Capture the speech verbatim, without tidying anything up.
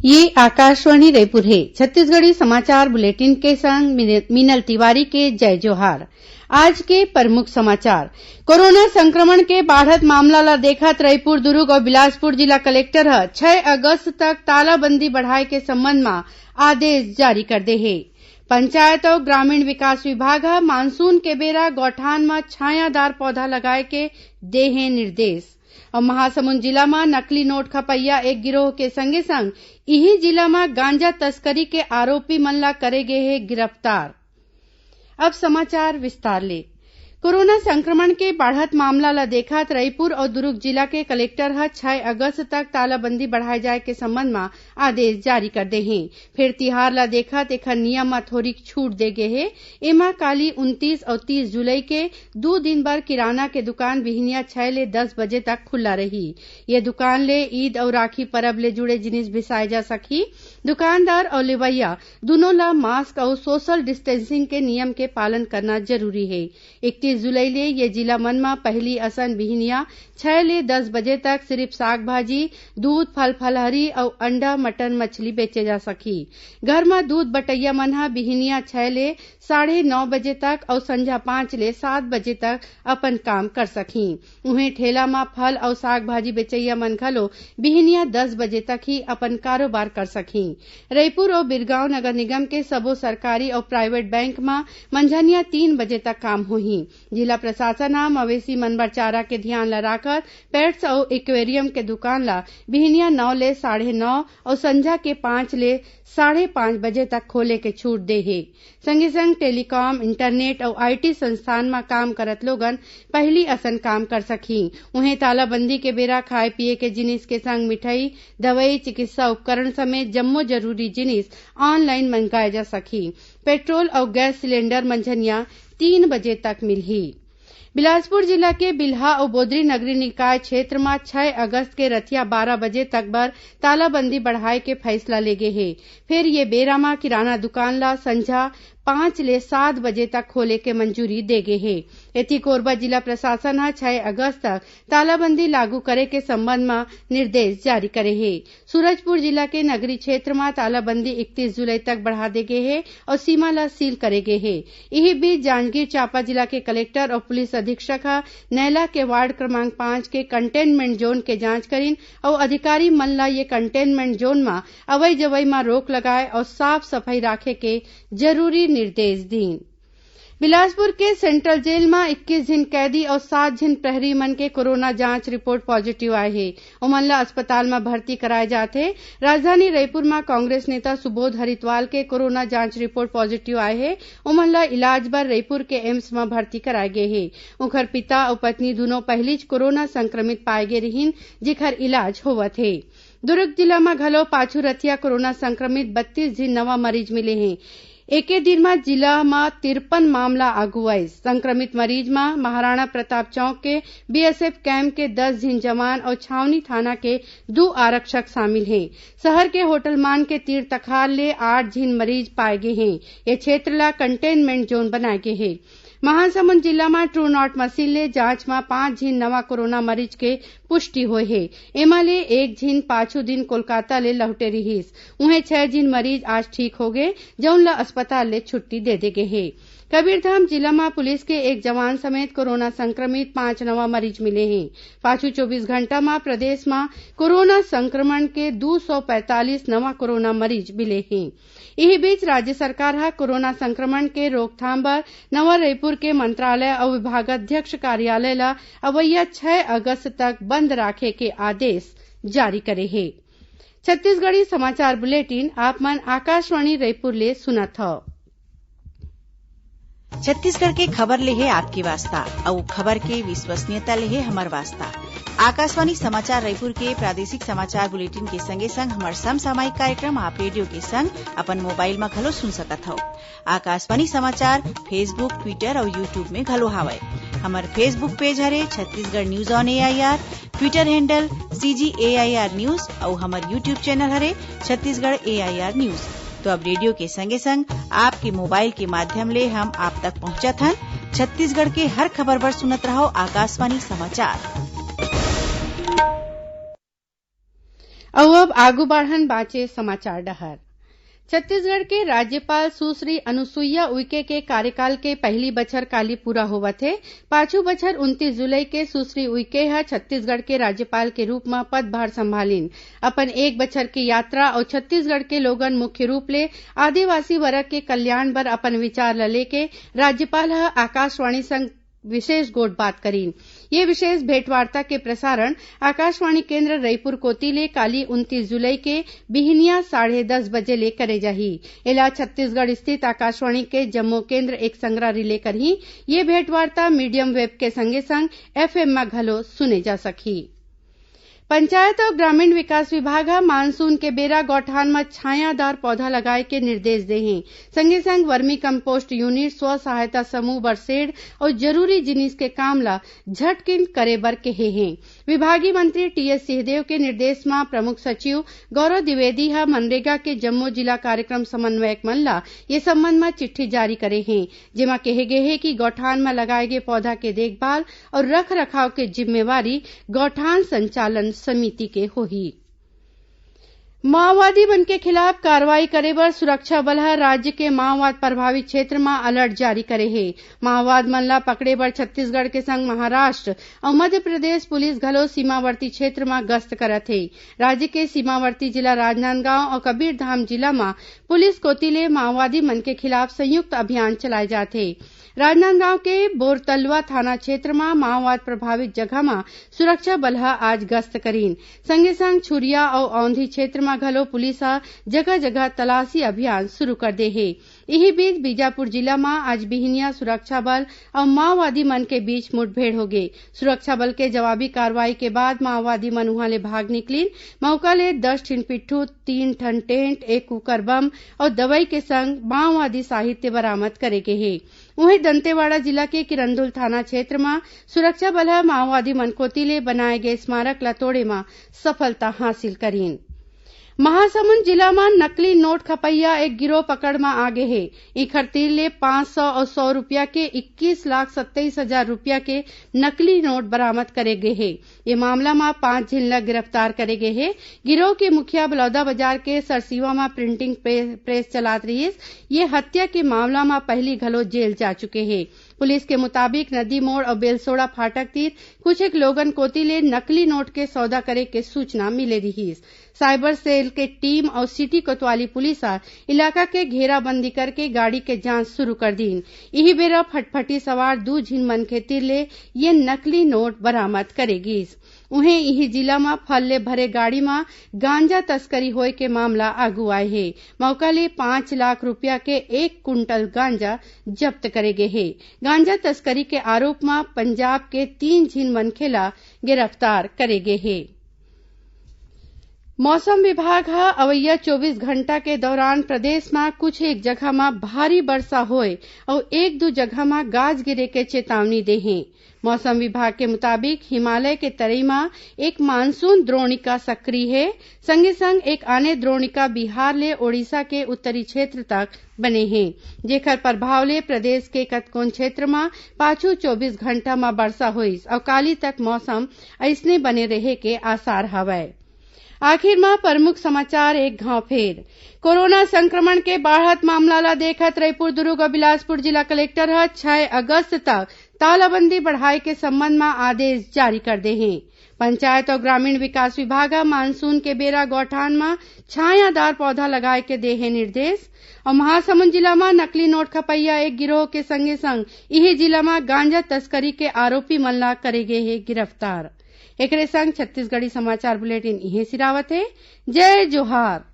ये आकाशवाणी रायपुर हे। छत्तीसगढ़ी समाचार बुलेटिन के संग मिन-, मीनल तिवारी के जय जोहार। आज के प्रमुख समाचार। कोरोना संक्रमण के बाढ़त मामला ल देखत रायपुर, दुरूग अउ बिलासपुर जिला कलेक्टर ह छै अगस्त तक तालाबंदी बढ़ाए के संबंध म आदेश जारी कर दे हे। पंचायत अउ ग्रामीण विकास विभाग ह मानसून के बेरा गौठान म छायादार पौधा लगाए के दे हे निर्देश। अउ महासमुंद जिला म नकली नोट खपइया एक गिरोह के संगे-संग इही जिला म गांजा तस्करी के आरोपी मन ला करे गे हे गिरफ्तार। अब समाचार विस्तार ले। कोरोना संक्रमण के बाढ़त मामला ल देखत रईपुर अउ दुरूग जिला के कलेक्टर ह छै अगस्त तक तालाबंदी बढ़ाए जाए के संबंध म आदेश जारी कर दे हे। फेर तिहार ल देखत एखर नियम म थोरिक छूट दे गे हे। एमा काली उनतीस अउ तीस जुलाई के दू दिन बर किराना के दुकान बिहनिया छै ले दस बजे तक खुल्ला रही। ये दुकान ले ईद अउ राखी परब ले जुड़े जिनिस बिसाए जा सकही। दुकानदार अउ लेवइया दुनों ल मास्क अउ सोशल डिस्टेंसिंग के नियम के पालन करना जरूरी हे। इकतीस जुलाई ले ये जिला मन म पहिली असन बिहनिया छै ले दस बजे तक सिरिफ साग भाजी, दूध, फल फलहरी अउ अंडा, मटन, मछली बेचे जा सकही। घर म दूध बटइया मन ह बिहनिया छै ले साढ़े नौ बजे तक अउ संझा पाँच ले सात बजे तक अपन काम कर सकही। उहें, ठेला म फल अउ साग भाजी बेचइया मन घलो बिहनिया दस बजे तक ही अपन कारोबार कर सकही। रईपुर अउ बिरगांव नगर निगम के सबो सरकारी अउ प्राइवेट बैंक म मंझनिया तीन बजे तक काम होही। जिला प्रशासन ह मवेशी मन बर चारा के धियान ल राखत पेट्स अउ एक्वेरियम के दुकान ल बिहनिया नौ ले साढ़े नौ अउ संझा के पाँच ले साढ़े पाँच बजे तक खोले के छूट दे हे। संगे संग टेलीकॉम, इंटरनेट अउ आईटी संस्थान म काम करत लोगन पहिली असन काम कर सकही। उहें, तालाबंदी के बेरा खाए पिए के जिनिस के संग मिठाई, दवई, चिकित्सा उपकरण समेत जम्मो जरूरी जिनिस ऑनलाइन मंगाए जा सकही। पेट्रोल अउ गैस सिलेंडर मंझनिया तीन बजे तक मिलही। बिलासपुर जिला के बिल्हा अउ बोदरी नगरीय निकाय क्षेत्र म छै अगस्त के रथिया बारह बजे तक बर तालाबंदी बढ़ाए के फैसला ले गे हे। फेर ये बेरा म किराना दुकान ल संझा पाँच ले सात बजे तक खोले के मंजूरी दे गे हे। एती कोरबा जिला प्रशासन ह छै अगस्त तक तालाबंदी लागू करे के संबंध म निर्देश जारी करे हे। सूरजपुर जिला के नगरीय क्षेत्र म तालाबंदी इकतीस जुलाई तक बढ़ा दे गे हे अउ सीमा ल सील करे गे हे। इही बीच, जांजगीर चांपा जिला के कलेक्टर अउ पुलिस अधीक्षक ह नैला के वार्ड क्रमांक पाँच के कंटेनमेंट जोन के जांच करिन अउ अधिकारी मन ल ये कंटेनमेंट जोन म अवई जवई म रोक लगाए अउ साफ सफई राखे के जरूरी निर्देश दीन। बिलासपुर के सेंट्रल जेल म इक्कीस झिन कैदी अउ सात झिन प्रहरी मन के कोरोना जांच रिपोर्ट पॉजिटिव आए हे। ओमन ल अस्पताल म भर्ती कराए जात हे। राजधानी रईपुर म कांग्रेस नेता सुबोध हरितवाल के कोरोना जांच रिपोर्ट पॉजिटिव आए हे। ओमन ल इलाज बर रईपुर के एम्स म भर्ती कराए गे हे। उंखर पिता अउ पत्नी दुनों पहिलीच कोरोना संक्रमित पाए गे रिहिन, जेखर इलाज होवत हे। दुर्ग जिला म घलो पाछू रथिया कोरोना संक्रमित बत्तीस झिन नवा मरीज मिले हे। एके दिन म जिला म तिरपन मामला आगू आइस। संक्रमित मरीज म महाराणा प्रताप चौक के बीएसएफ कैंप के दस झिन जवान अउ छावनी थाना के दू आरक्षक शामिल हे। शहर के होटल मान के तीर तखार ले आठ झिन मरीज पाए गे हे। ये क्षेत्र ल कंटेनमेंट जोन बनाए गे हे। महासमुंद जिला म ट्रू नॉट मशीन ले जांच म पांच झिन नवा कोरोना मरीज के पुष्टि होए हे। एमा ले एक झिन पाछू दिन कोलकाता ले लहुटे रिहिस। उहें, छह झिन मरीज आज ठीक होगे, जउन ल अस्पताल ले छुट्टी दे दे गे हे। कबीरधाम जिला म पुलिस के एक जवान समेत कोरोना संक्रमित पांच नवा मरीज मिले हे। पाछू चौबीस घंटा म प्रदेश म कोरोना संक्रमण के दू सौ पैंतालीस नवा कोरोना मरीज मिले हे। इही बीच, राज्य सरकार ह कोरोना संक्रमण के रोकथाम बर नवा रईपुर के मंत्रालय अउ विभागाध्यक्ष कार्यालय ल अवइया छह अगस्त तक बंद राखे के आदेश जारी करे हे। छत्तीसगढ़ी समाचार बुलेटिन आप मन आकाशवाणी रईपुर ले सुनत हव। छत्तीसगढ़ के खबर ले हे आपके वास्ता, अउ खबर के विश्वसनीयता ले हे हमर वास्ता। आकाशवाणी समाचार रईपुर के प्रादेशिक समाचार बुलेटिन के संगे संग हमर समसामयिक कार्यक्रम आप रेडियो के संग अपन मोबाइल म घलो सुन सकत हव। आकाशवाणी समाचार Facebook, Twitter अउ YouTube में घलो हावय। हमर Facebook पेज हरे Chhattisgarh news on AIR, Twitter handle CG AIR news अउ हमर YouTube चैनल हरे छत्तीसगढ़ AIR news। तो अब रेडियो के संगे संग आपके मोबाइल के माध्यम ले हम आप तक पहुंचत हन। छत्तीसगढ़ के हर खबर बर सुनत रहव आकाशवाणी समाचार। अउ अब आगू बाढ़न बांचे समाचार डहर। छत्तीसगढ़ के राज्यपाल सुश्री अनुसुईया उइके के कार्यकाल के पहिली बछर काली पूरा होवत हे। पाछू बछर उनतीस जुलाई के सुश्री उइके ह छत्तीसगढ़ के राज्यपाल के रूप म पदभार संभालिन। अपन एक बछर के यात्रा अउ छत्तीसगढ़ के लोगन, मुख्य रूप ले आदिवासी वर्ग के कल्याण बर अपन विचार ल लेके राज्यपाल ह आकाशवाणी संग विशेष गोठ बात करीन। ये विशेष भेंटवार्ता के प्रसारण आकाशवाणी केंद्र रईपुर कोति ले काली उनतीस जुलाई के बिहनिया साढ़े दस बजे ले करे जाही। एला छत्तीसगढ़ स्थित आकाशवाणी के जम्मो केंद्र एक संगरा रिले करही। ये भेंटवार्ता मीडियम वेव के संगे संग एफएम म घलो सुने जा सकही। पंचायत अउ ग्रामीण विकास विभाग ह मानसून के बेरा गौठान म छायादार पौधा लगाए के निर्देश दे हे। संगे संग वर्मी कंपोस्ट यूनिट, स्व सहायता समूह बर शेड अउ जरूरी जिनिस के काम ल झटकिन करे बर केहे हे। विभागीय मंत्री टीएस सिंहदेव के निर्देश म प्रमुख सचिव गौरव द्विवेदी ह मनरेगा के जम्मो जिला कार्यक्रम समन्वयक मन ल ये संबंध म चिट्ठी जारी करे हे, जेमा केहे गे हे कि गौठान म लगाए गे पौधा के देखभाल अउ रख रखाव के जिम्मेवारी गौठान संचालन समिति के होही। माओवादी मन के खिलाफ कार्रवाई करे बर सुरक्षा बल ह राज्य के माओवाद प्रभावित क्षेत्र म अलर्ट जारी करे हे। माओवाद मन ल पकड़े बर छत्तीसगढ़ के संग महाराष्ट्र अउ मध्य प्रदेश पुलिस घलो सीमावर्ती क्षेत्र म गश्त करत हे। राज्य के सीमावर्ती जिला राजनांदगांव अउ कबीरधाम जिला म पुलिस कोति ले माओवादी मन के खिलाफ संयुक्त अभियान चलाए जात हे। राजनांदगांव के बोरतलवा थाना क्षेत्र म माओवाद प्रभावित जगह म सुरक्षा बल ह आज गश्त करीन। संगे संग छुरिया अउ औंधी क्षेत्र म घलो पुलिस ह जगह-जगह तलाशी अभियान शुरू कर दे हे। इही बीच बीजापुर जिला म आज बिहनिया सुरक्षा बल अउ माओवादी मन के बीच मुठभेड़ होगे। सुरक्षा बल के जवाबी कार्रवाई के बाद माओवादी मन उहां ले भाग निकलिन। मौका ले दस ठिन पिट्ठू, तीन ठन टेंट, एक कुकर बम अउ दवई के संग माओवादी साहित्य बरामद करे गे हे। उहें, दंतेवाड़ा जिला के किरंदुल थाना क्षेत्र म सुरक्षा बल ह माओवादी मन कोति ले बनाए गे स्मारक ल तोड़े म सफलता हासिल करीन। महासमुंद जिला म नकली नोट खपइया एक गिरोह पकड़ म आ गे हे। इखर तीर ले पाँच सौ अउ सौ रुपया के इक्कीस लाख सत्ताईस हजार रुपया के नकली नोट बरामद करे गे हे। ये मामला म पांच झिन ल गिरफ्तार करे गे हे। गिरोह के मुखिया बलौदाबाजार के सरसीवा म प्रिंटिंग प्रे-, प्रेस चलात रिहिस। ये हत्या के मामला म पहिली घलो जेल जा चुके हे। पुलिस के मुताबिक, नदी मोड़ अउ बेलसोड़ा फाटक तीर कुछ एक लोगन कोति ले नकली नोट के सौदा करे के सूचना मिले रिहिस। साइबर सेल के टीम अउ सिटी कोतवाली पुलिस ह इलाका के घेराबंदी करके गाड़ी के जांच शुरू कर दीन। इही बेरा फटफटी सवार दू झिन मनखे तीर ले ये नकली नोट बरामद करे गीस। उहें, इही जिला म फल ले भरे गाड़ी म गांजा तस्करी होए के मामला आगू आए हे। मौका ले पाँच लाख रुपया के एक कुंटल गांजा जब्त करे गे हे। गांजा तस्करी के आरोप म पंजाब के तीन झिन मनखे ला गिरफ्तार करे गे हे। मौसम विभाग ह अवइया चौबीस घंटा के दौरान प्रदेश म कुछ एक जगह म भारी बरसा होए अउ एक दू जगह म गाज गिरे के चेतावनी दे हे। मौसम विभाग के मुताबिक, हिमालय के तरई म एक मानसून द्रोणिका सक्रिय हे, संगे संग एक आने द्रोणिका बिहार ले ओडिशा के उत्तरी क्षेत्र तक बने हे, जेखर प्रभाव ले प्रदेश के कतकोन क्षेत्र म पाछू चौबीस घंटा म बरसा होइस अउ काली तक मौसम अइसने बने रहे के आसार हवय। आखिर म प्रमुख समाचार एक घांव फेर। कोरोना संक्रमण के बाढ़त मामला ल देखत रईपुर, दुरूग अउ बिलासपुर जिला कलेक्टर ह छै अगस्त तक तालाबंदी बढ़ाए के संबंध म आदेश जारी कर दे हे। पंचायत अउ ग्रामीण विकास विभाग ह मानसून के बेरा गौठान म छायादार पौधा लगाए के दे हे निर्देश। अउ महासमुंद जिला म नकली नोट खपइया एक गिरोह के संगे संग इही जिला म गांजा तस्करी के आरोपी मन ला करे गे हे गिरफ्तार। एकरे संग छत्तीसगढ़ी समाचार बुलेटिन इहें सिरावत हे। जय जोहार।